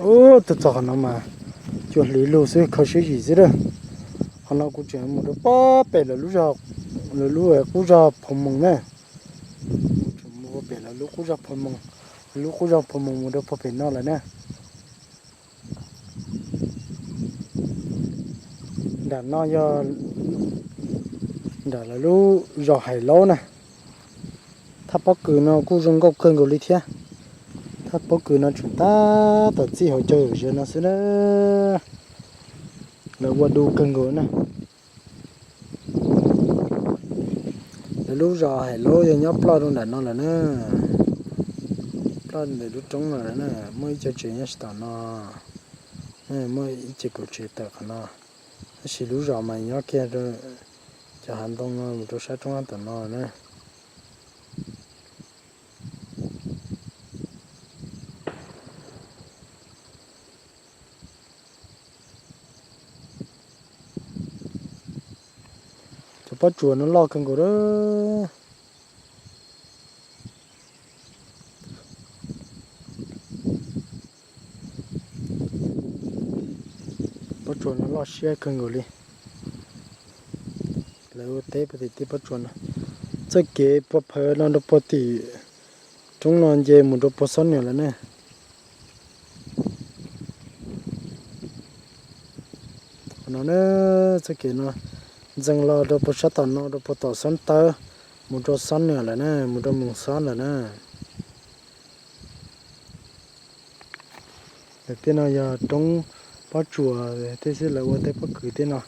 Ub, tuaj txog qhov no mas cua hliv lug xwb, kho siab zim xwb lawm. Qhov no kuv tseem mus rau pob pem lawv lub, lawv lub qub zog Phoo Moos na. Tseem mus pem lawv lub qub zog Phoo Moos, lub qub zog Phoo Moos mus rau puag pem no lawm na. Nram no yog nram lawv lub zos Hais Laub na. Thaj pob kws no kuj zoo nkauj kawg nkaus li thiab. Thaj pob kws no tseem tab tom txij hauv caug zom zaws no xwb na. Lawv ua du kawg nkaus na. Lawv lub zos Hais Laub yog nyob ploj rau nram no lawm na. Ploj ntawm lub roob no lawm na, muaj ib co tsev nyob tsis tom no, muaj ib ce kaum tsev tawm qhov no. Tab sis lub zos mas nyob kiag cov hav ntoo no mus rau sab roob tom no na. Cov pob tsuas no loj kawg nkaus lawm. Pob tsuas no loj siab kawg nkaus li. Lawv ua teb puag tim tej pob tsuas no. Txoj kev puag phawv no rau puag tim roob no nce mus rau puag Xob Niam lawm ne. Qhov no ne, txoj kev no ntxees los rau puag sab tom no rau puag tom Xob Tawb, mus rau Xob Niam lawm na, mus rau Moos Xob lawm na. Tej no yog roob pob tsuas tej xwb, lawv ua tej pob kws tej no.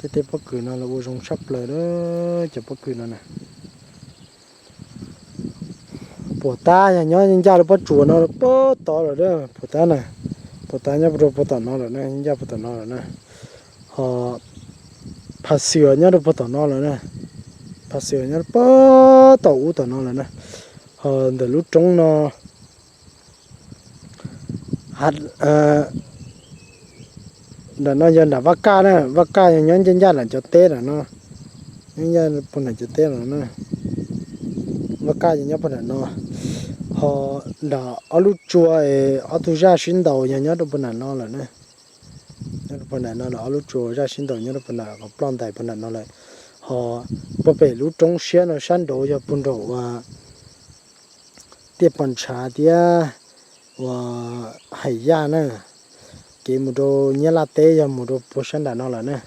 Tej tej pob kws no lawv ua zoo tshaj plaws lawm, cov pob kws no na. Puag ta yog nyob ncaj lub pob tsuas no puag tod lawm na, puag ta na, puag ta nyob rau puag tom no lawm na, ncaj puag tom no lawm na. Ho Phav Xwm nyob rau puag tom no lawm na, Phav Xwm nyob puag tom ub tom no lawm na. Ho ntawm lub roob no, nram no yog nram Vaj Kaj na, Vaj Kaj yog nyob ncaj ncaj nram cov teb nram no, nyob ncaj puag nram cov teb no na. Vaj Kaj yog nyob puag nram no, ho nram ob lub tsua, ob tug zaj sib ntaus yog nyob rau puag nram no lawm na. Nyob rau puag nram no lawm, ob lub tsua zaj sib ntaus nyob rau puag nram, qhov ploj ntais puag nram no lawm. Ho puag pem lub roob siab no sab nraud yog puag nraum uas Tiaj Pos Ntshav thiab uas Hais Yaj na. Kev mus rau Nyab Laj teb yog mus rau puag sab nram no lawm na.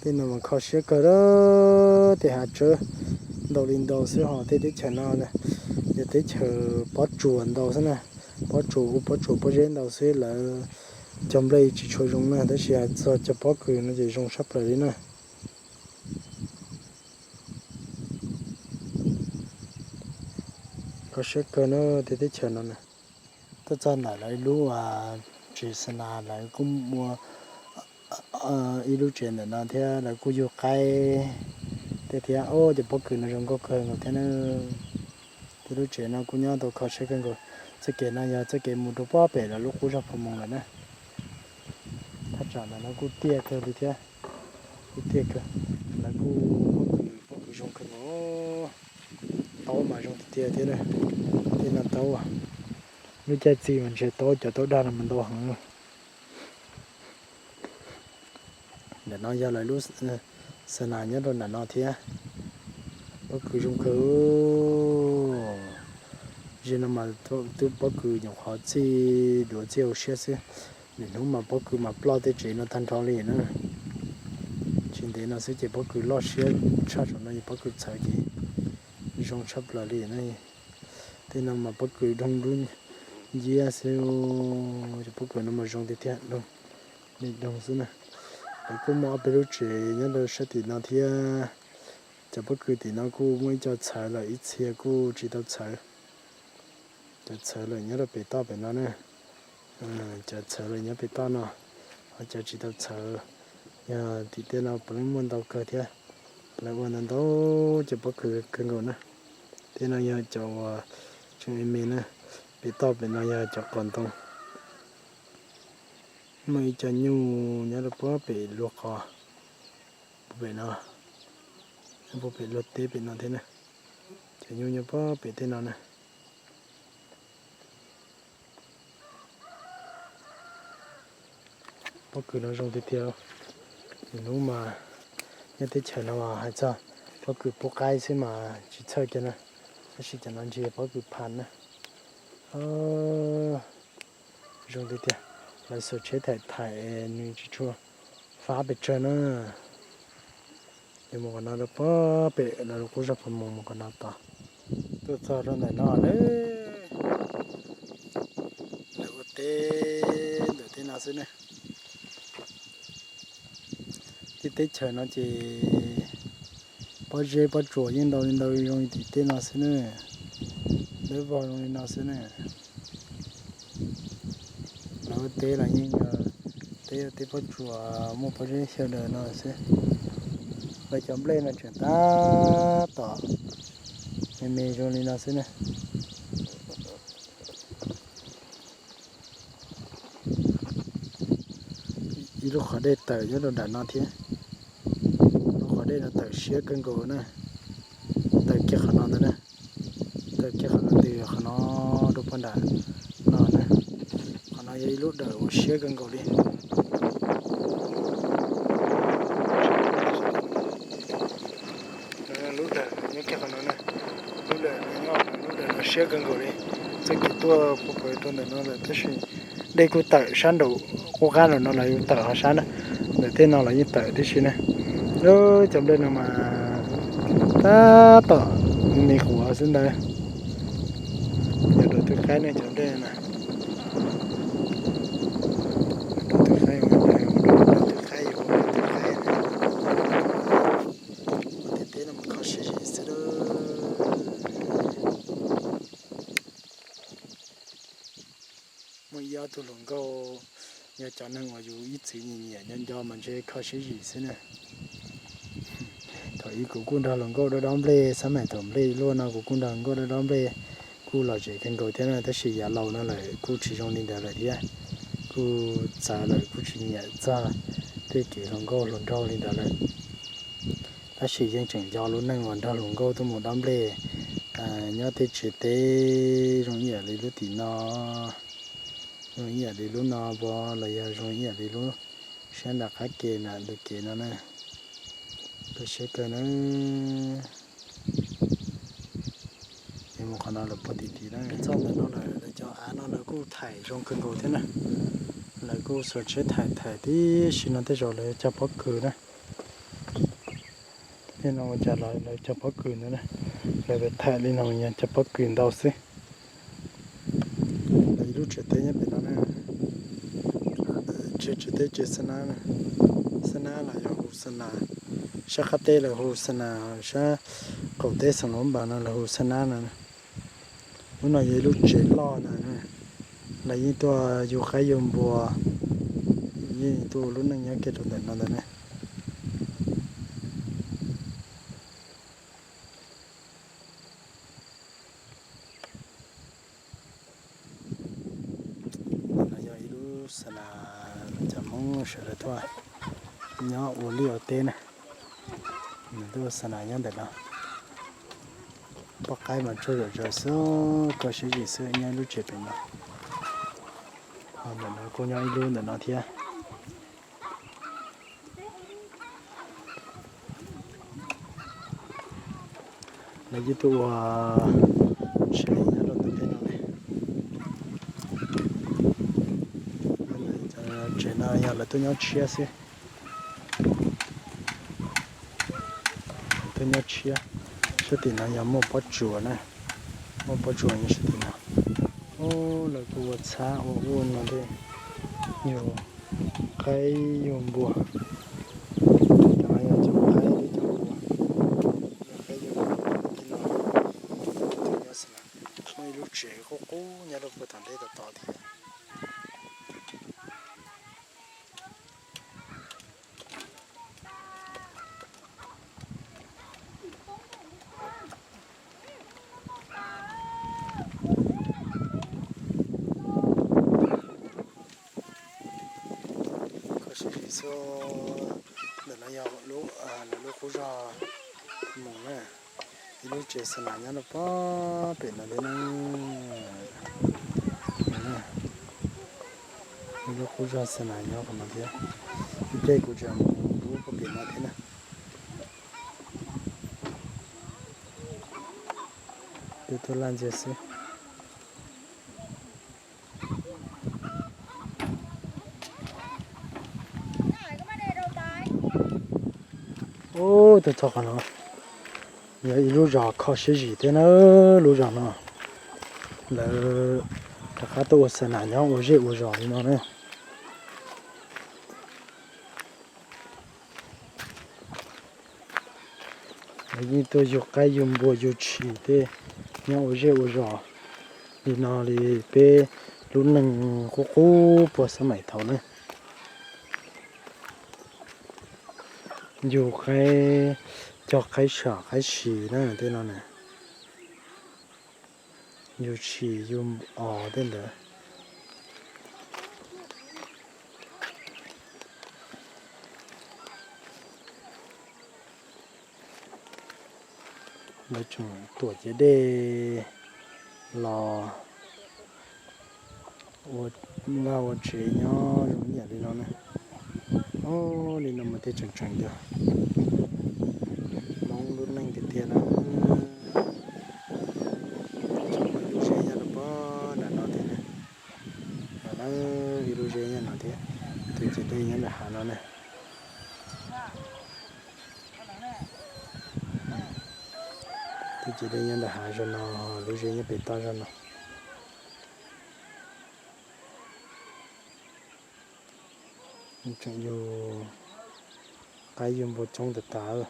Tej no mas kho siab kawg, tej hav tsawb ntau li ntau xwb, ho tej teb chaws no yog teb chaws pob tsuas ntau xwb na. Pob tsuas ua pob tsuas pob zeb ntau xwb, lawv cog nplej tsis tshua zoo na, tab sis hais txog cov pob kws no ces zoo tshaj plaws li na. Kho siab kawg na, tej teb chaws no na. Tuaj txog ntawm lawv lub tsev xa nas, lawv kuj ua ib lub tsev ntawm no thiab, lawv kuj yug qaib tej thiab. Cov pob kws no zoo nkauj kawg nkaus thiab na. Tej lub tsev no kuj nyob tau kho siab kawg nkaus. Txoj kev no yog txoj kev mus rau pob pem lawv lub qub zog Phoo Moos lawm na. Thaj tsam ntawm no kuj tiaj kawg li thiab, kuj tiaj kawg. Lawv kuj pob kws, pob kws zoo kawg nkaus. Taub mas zoo tiag tiag thiab na. Tej no taub, lub caij txi mas ntshe taub, cov taub dag no mas ntau heev. Ntawm no yog lawv lub xa nas nyob rau nram no thiab. Pob kws zoo kawg. Zaum no mas twb pob kws nyuam qhuav txij duav txij hauv siab xwb. Lwm hnub mas pob kws mas ploj tej tsev no tag nrho li na. Tsis ntev no xwb ces pob kws loj siab tshaj saum no, ces pob kws txhawv ces zoo tshaj plaws li na. Tej no mas pob kws doog dub nciab xwb, cov pob kws no mas zoo tiag tiag, doog li doog xwb na. Lawv kuj muaj ob peb lub tsev nyob rau sab tim no thiab. Cov pob kws tim no kuj muaj ib co txhawv lawm, ib txhia kuj tsis tau txhawv. Cov txhawv lawm nyob rau pem toj pem no na. Cov txhawv lawm nyob pem toj no, ho cov tsis tau txhawv yog tim tej no puav leej muaj ntau kawg thiab. Lawv ua ntau ntau cov pob kws kawg nkaus na. Tej no yog cov uas tseem me me na, pem toj pem no yog cov qos ntoo. Muaj ib co nyuj nyob rau puag pem luag qhov, puag pem no, puag pem luag teb pem no thiab na. Cov nyuj nyob puag pem tej no na. Pob kws no zoo tiag tiag. Hnub mas nyob teb chaws no mas hais txog pob kws pub qaib xwb mas tsis txhawj kiag na, tab sis cov no ntshe pob kws phav na. Zoo tiag tiag, lawv xuas tsheb thaim thaim nws tsis tshua fab pes tsawg na. Ces mus qhov no rau puag pem lawv lub qub zog puag mus mus qhov no tod. Tuaj txog rau ntawm no lawm, lawv ua teb ntawm tej no xwb ne. Tej teb chaws no ces pob zeb pob tsuas yeej ntau li ntau zoo li tim tej no xwb ne, dawb vog zoo li no xwb ne. Lawv ua teb los yeej yog teb, teb pob tsuas muaj pob zeb xyaw daws no xwb. Lawv cov nplej no tseem tab tom me me zoo li no xwb ne. Ib lub qhov dej tawm nyob rau nram no thiab. Lub qhov dej no tawm siab kawg nkaus na. Tawm kiag qhov no ntawd na. Tawm kiag qhov no, tawm qhov no rau puag nram no na. Qhov no yog ib lub dawm uas siab kawg nkaus li. Lub dawm nyob kiag qhov no na, lub dawm no nyob, lub dawm no siab kawg nkaus li. Txoj kev tuaj puag puag rau ntawm no lawm tab sis dej kuj tawm sab nraum qub qab nraum no los yus tawm ho sab na, ntawm tej no los yeej tawm tib si na. Cov nplej no mas tab tom me quav xwb ntawd. Yog rau twb qaib ne cov nplej no na. Rau twb qaib, rau twb qaib, rau twb qaib. Ua teb no mas kho siab zim xwb. Muaj ib ob tug hluas nkauj, yog cov neeg uas yus ib txwm nyiam nyiam nco nco mas ntshe kho siab zim xwb na. Thaum ub kuv kuj nrog hluas nkauj dob dob nplej, xab maim thaum nplej luaj no kuv kuj nrog hluas nkauj dob dob nplej, kuj lom zem kawg nkaus thiab na, tab sis yav laus no lawm kuj tsis zoo li ntawd lawm thiab. Kuj txawv lawm, kuj tsis nyiam txog tej kev hluas nkauj hluas nraug li ntawd lawm. Tab sis yeej tseem nco lub neej uas nrog hluas nkauj tuaj mus dob nplej nyob tej tsev teb zoo ib yam li lub tim no, zoo ib yam li lub no puas los yog zoo ib yam li lub sab nram qab ke nram ntug kev no na. Kho siab kawg na. Es mus qhov no lawm puag tim tid na. Txoj ntawm no lawm, lawv cov av no lawv kuj thaim zoo kawg nkaus thiab na. Lawv kuj xuas tsheb thaim thaim tib si no tej zaum lawv cog pob kws na. Tej no ua cas los lawv cog pob kws ntawd na. Lawv thaim li no yog cog pob kws ntau xwb. Lawv ib lub tsev teb nyob pem no na. Tsev, tsev teb tsev xab nab, xab nab los yog hu xa nas. Sab qab teb lawv hu xa nas, sab qaum teb xeem Luam Npas no lawv hu xab nab no. Lub no yog ib lub tsev loj ntag. Lawv yeej tuaj yug qaib yug npua, yeej tuaj ua lub neej nyob kiag rau ntawm no ntag ne. No yog ib lub xa nas cov Hmoob sawv daws tuaj nyob ua liaj ua teb na. Nws tuaj ua xa nas nyob ntawm no. Poj qaib mas tsaug zom zaws xwb, kho siab zim xwb, nyob ib lub tsev pem no. Ho ntawm no kuj nyob ib lub ntawm no thiab. Lawv yeej tuaj ua tsev nyob rau ntawm tej no ne. Tsev no yog lawv tuaj nyob tshiab xwb. Tuaj nyob tshiab. Sab tim no yog muaj pob tsuas na, muaj pob tsuas nyob sab tim no. Lawv kuj ua txhab ua ua no thiab, yug qaib yug npua. Cov no yog cov qaib thiab cov npua. Yug qaib yug npua, muaj ib lub tsev qub qub nyob rau puag tom ntej tom tod thiab. Ntawm no yog lawv lub qub zog mus na, ib lub tsev xa nas nyob rau pem no thiab na. Ib lub qub zog xa nas nyob qhov no thiab, ib pliag kuv tseem mus lub pem no thiab na. Peb tuaj laj ntxiag xwb. Ub, tuaj txog qhov no, yog ib lub zos kho siab zim thiab na, lub zos no. Lawv rov qab tuaj ua xa nas nyob ua zej ua zos li no na. Lawv yeej tuaj yug qaib yug npua yug tshis tej nyob ua zej ua zos li no li peb lub neej qub qub puag xab maim thaum na. Yug qaib, cog qaib sam qaib sis na tej no na. Yug tshis yug os tej ntawd. Lawv tseem tuam ciav dej los ua vaj ua tsev nyob zoo ib yam li no na. Ob, li no mas thiaj tseem tseem yog Hmoob lub neej tiag tiag na. Tseem muaj ib lub zej nyob rau pem nram no thiab na. No na, ib lub zej nyob no thiab, tus ciav dej nyob nram hav no na. Tus ciav dej nyob nram hav zog no, lub zej nyob pem toj zog no. Tseem yug qaib yug npua coob tas tas,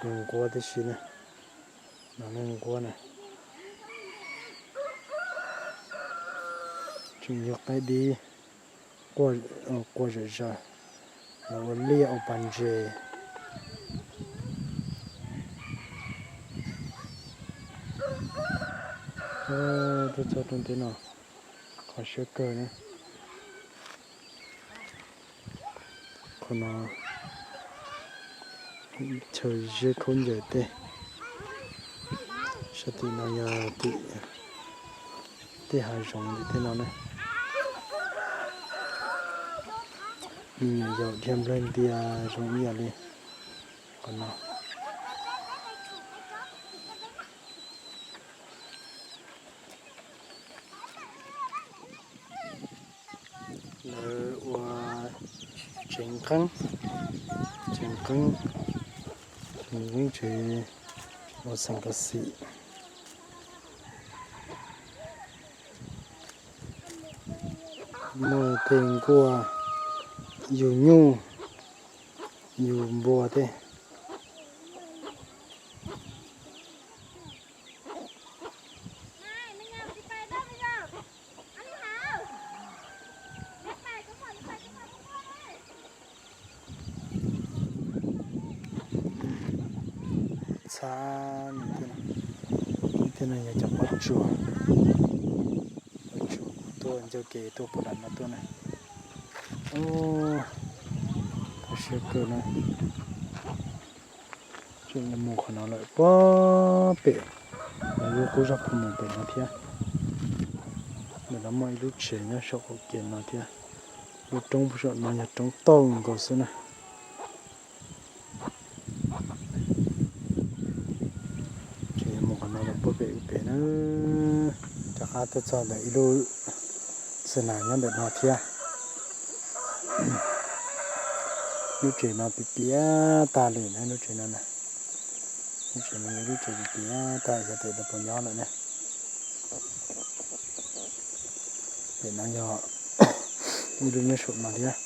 yug nquab tib si na. No ne nquab na. Tseem yug qaib dib quaj zom zaws los ua liaj ua pas ntses. Tuaj txog rau tej no, kho siab kawg na. Qhov no chaw zeb khaub ncaws tej. Sab tim no yog tim tej hav zoov tim tej no na. Me nyuam yaus dhia nplawg ntias zoo ib yam li qhov no. Lawv ua tsev nqeeb, tsev nqeeb, tsev nqeeb tsev ua xeem kas xim. Muaj tej nkuaj, yug nyuj, yug npua tej. Txhab, tej no yog cov pob tsuas, pob tsuas kuv tuaj ncauj kev tuaj puag nram no tuaj na. Kho siab kawg na. Tseem mus qhov no lawm puag pem, lawv lub qub zog puag mus pem no thiab. Ntawm no muaj ib lub tsev nyob saum qaum kev no thiab. Lub roob puag saum no yog roob tauj nkaus xwb na. Tseem mus qhov no lawm puag pem ub pem na. Rov qab tuaj txog ntawm ib lub xa nas nyob ntawm no thiab. Lub tsev no piam piam tag li na, lub tsev no na. Lub tsev no yog lub tsev piam piam tag, xyov tes lawv puas nyob lawm ne. Pem no yog ib lub nyob saum no thiab.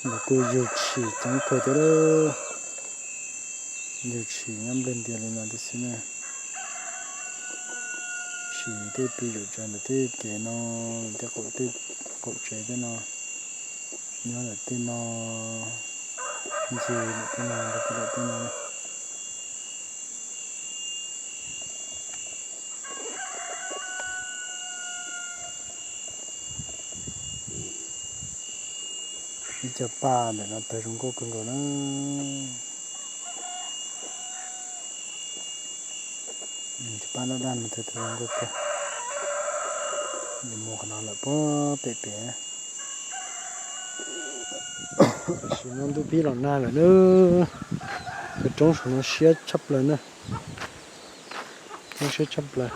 Lawv kuj yug tshis coob kawg thiab. Yug tshis nyob nplawg ntias li no tib si ne. Tshis tej pw zom zaws ntawm tej kev no, tej qaum, tej qaum tsev tej no, nyob ntawm tej no, ncig ntawm tej no, ntawm tej no. Cov paj ntawm no tawg zoo nkauj kawg nkaus na. Cov paj daj daj no tawg zoo nkauj kawg. Nws mus qhov no lawm puag pem pem. Tam sim no ntuj pib los nag lawm na. Cov roob saum no siab tshaj plaws na. Roob siab tshaj plaws.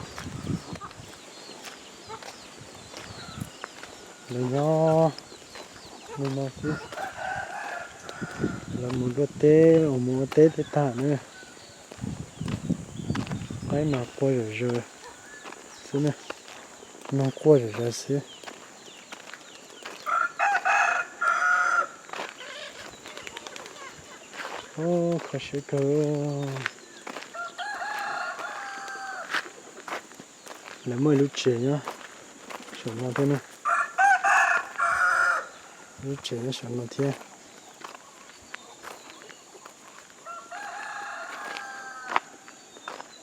Lawv nyob li no xwb. Lawv mus luaj teb, mus ua teb tej tag na. Qaib mas quaj zom zaws xwb na. Noog quaj zom zaws xwb. Kho siab kawg. Lawv muaj ib lub tsev nyob saum no thiab na. Lub tsev nyob saum no thiab.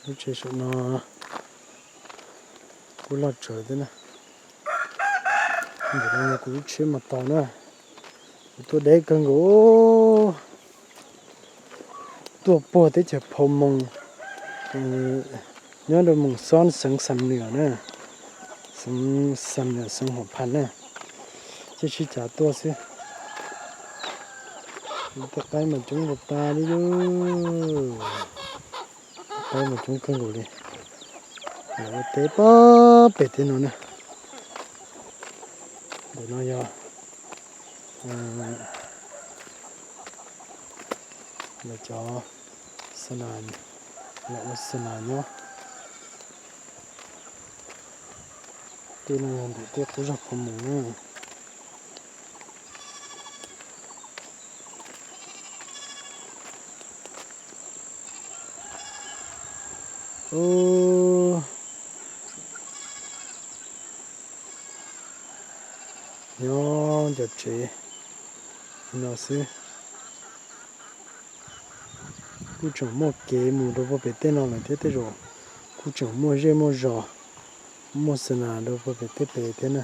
Lub tsev saum no kuj loj tsawv thiab na. Ntawm no yog kuv lub tsheb mas tos na. Kuv tuaj deb kawg nkaus. Tuaj puag teb chaws Phau Moos, nyob rau Moos Xob xeev Xam Nuam na, xeev Xam Nuam xeev Huam Phas na. Thiaj sib cav tuaj xwb. Tej qaib mas coob tas tas li lauj. Qaib mas coob kawg nkaus li. Lawv ua teb puag pem tej no na. Ntawm no yog lawv cov xa nas, lawv ua xa nas nyob. Tej no yog ntawm tej qub zog Phau Moos na. Nyob cov tsev no xwb. Kuj tseem muaj kev mus rau puag pem tej no lawm thiab tej zaum. Kuj tseem muaj zej muaj zos, muaj xa nas rau puag pem tej pem thiab na.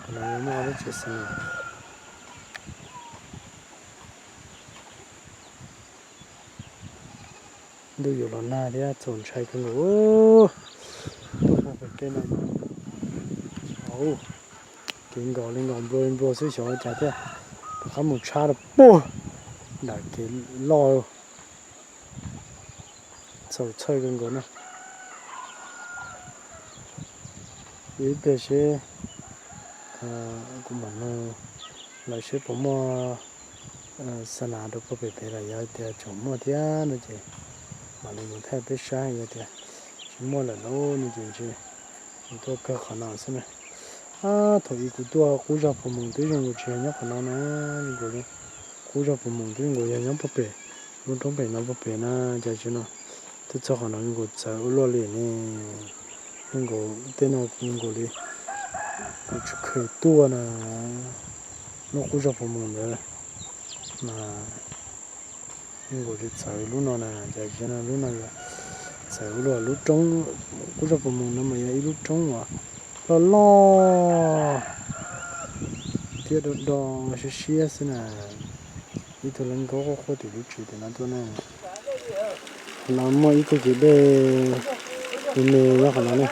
Qhov no muaj ob lub tsev xa nas. Ntuj yuav los nag thiab txaus ntshai kawg nkaus. Tuaj puag pem tej no, kev nkaus li nkaus nplua nplua xwb xyov ua cas thiaj rov qab mus tshab rau puag nram kev loj. Txaus txhawj kawg nkaus na. Ib pliag seb kuv mam nug lawv seb puas muaj xa nas rau puag pem pem lawm, yog tias tseem muaj thiab no ces mam li mus thaij peb saib, yog tias tsis muaj lawm lauj no ces ntshe kuv tuaj kawg qhov no xwb na. Thaum ub kuv tuaj qub zog Phau Moos twb zoo nkaus tsis yog nyob qhov no na, zoo nkaus li qub zog Phau Moos twb zoo nkaus yog nyob puag pem lub roob pem no puag pem na, cas tsis no twb txog qhov no zoo nkaus txawv ua luaj li ne. Zoo nkaus tej no zoo nkaus li kuv tsis kheev tuaj na, lub qub zog Phau Moos ntawd mas zoo nkaus li txawv lub no na, cas tsis no lub no yog txawv ua luaj. Lub roob qub zog Phau Moos no mas yog ib lub roob uas loj loj thiab do do siab siab xwb na. Ib tug leej nkaub quaj quaj tim lub tsev tim no tuaj na. Qhov no muaj ib tug kev dej me me nyob qhov no na.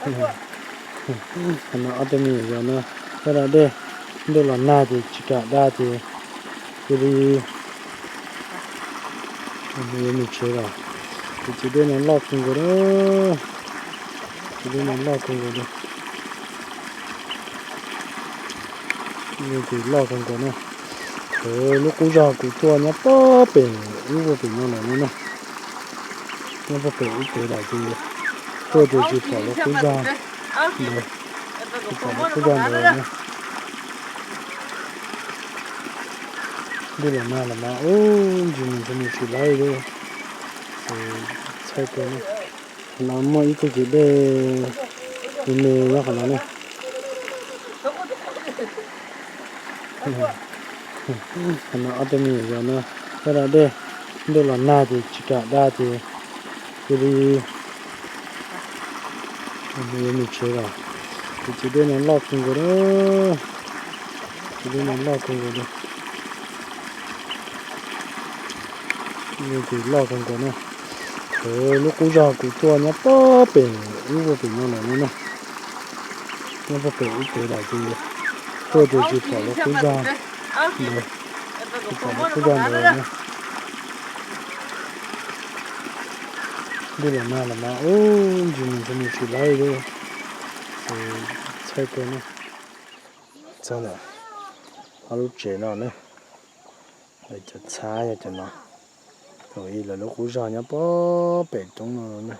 Qhov no ob tug me nyuam yaus no coj da dej, ntuj los nag ces tsis kam da ces cia li yuav mus tsev lawm. Tus kev dej no loj kawg nkaus, kev dej no loj kawg nkaus li. Tus loj kawg nkaus na. Lub qub zog kuv tuaj nyob puag pem ub puag pem no lawm no na. Nyob puag pem ub pem lawm ces tuaj ces tsis pom lub qub zog ntawd, tsis pom lub qub zog ntawd na. Ntuj los nag los mas ub ntsis mus ntshe mus tsis laib li. Txhawj kawg na. Qhov no muaj ib tug kev dej me me nyob qhov no na. Qhov no ob tug me nyuam yaus no Dej, ntuj los nag ces tsis kam da ces cia li yuav mus tsev lawm. Ces dej no loj kawg nkaus na, ces dej no loj kawg nkaus li. Ces loj kawg nkaus na. Lub qub zog kuv tuaj nyob pob pem ub pem no lawm no na. Nyob pob pem ub pem lawm ces tuaj ces tsis pom lub qub zog ntawd, tsis pom lub qub zog ntawd na. Ntuj los nag los mas ub ntsis mus tsis laib li, txhawj kawg na. Txog ntawm ob lub tsev no na, lawv cov txhab yog cov no, thaum ub lawv lub qub zog nyob pob pem roob no na,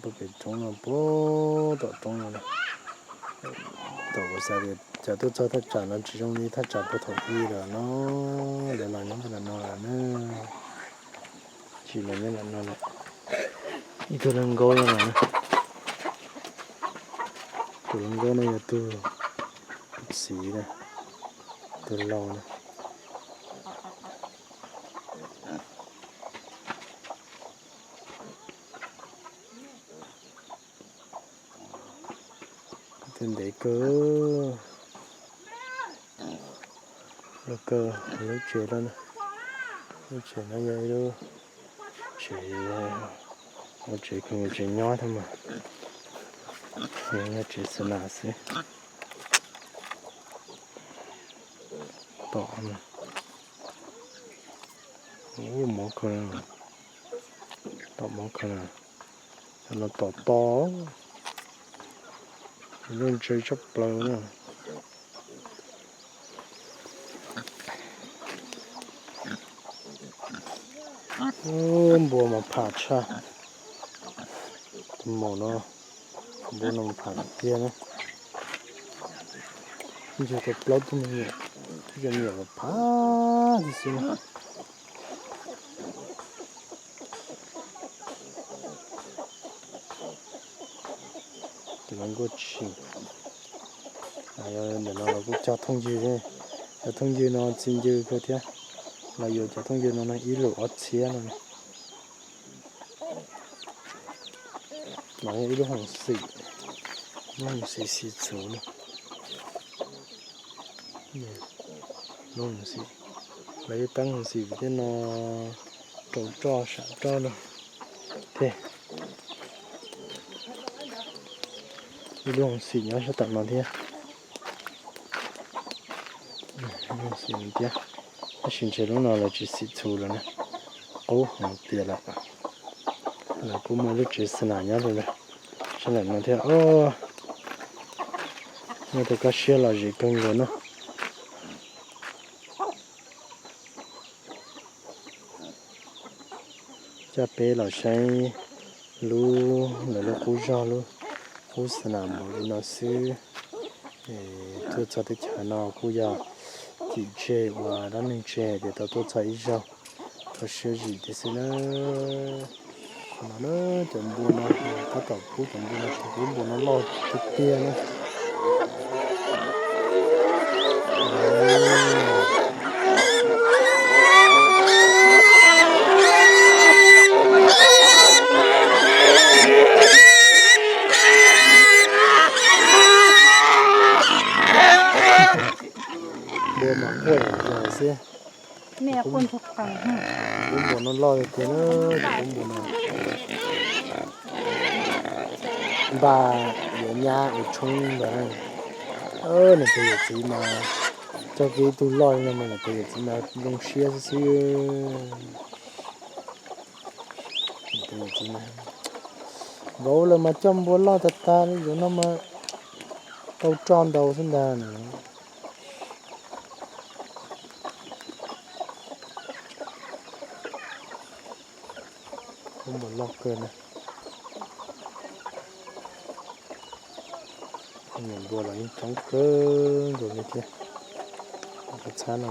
pob pem roob no, pob tom roob no na. Thaum kuv xav tias cov tuaj txog thaj tsam no tsis zoo li thaj tsam puag thaum ub lawm no, lawv los nyob ntawm no lawm na. Tsis los nyob ntawm no lawm. Ib tug hluas nkauj no lawm na. Tus hluas nkauj no yog tus txiv na, tus laus na. Twb ntev kawg, los kawg lub tsev no, lub tsev no yog ib lub tsev, lub tsev kws tsev nyob thiab mas, yog tsev xa nas xwb. Tom no, ub, mob kawg, tom mob kawg na, cov no tom to, lub ntshe tshaj plaws na. Ub, npua mas pham tshaj, tus maum no, npua no mas pham tiag na. Ntsia tau plaub tug me nyuam, ib co me nyuam mas pham tib si na. Tus no nkuaj tshis. Ntawm no los kuj cog thooj ywg, cov thooj ywg no txi ncw kawg thiab, los yuav cov thooj ywg no no ib lus ob txhiab no. No yog ib lub hoom xim, lub hoom xim xim txhuv na. Lub hoom xim, lawv yeej teeb hoom xim vim tej no rau roj sam roj no thiab. Ib lub hoom xim nyob sab tom no thiab. Lub hoom xim no thiab, tab sis ntshe lub no lawv tsis xim txhuv lawm na, qub heev tiag lawm. Lawv kuj muaj ib lub tsev xa nas nyob rau sab nram no thiab. Muaj tej kab siab lom zem kawg nkaus no. Coj peb los saib lub, lawv lub qub zog, lub qub xa nas npaum li no xwb. Tuaj txog teb chaws no kuj yog cim tseg uas dab neeg tseg hais tias tau tuaj txog ib zaug, tau siab zim tiag xwb na. Qhov no na, cov npua no, tab tom pub cov npua no, pub npua no loj tiag tiag na. Npua mas quaj zom zaws xwb. Pub npua no loj tiag tiag na, pub npua no. Npaj yuav nyab ua tshoob ntag. Niam tais yawm txiv mas coj kiag ib tug loj li no mas niam tais yawm txiv mas zoo siab xwb xwb. Vauv lawv mas coj npua loj tag tag li, zaum no mas tau roj ntau xwb ntag na. Pub npua loj kawg na. Nyuam npua los yeej coob kawg nkaus li thiab. Cov txhab no,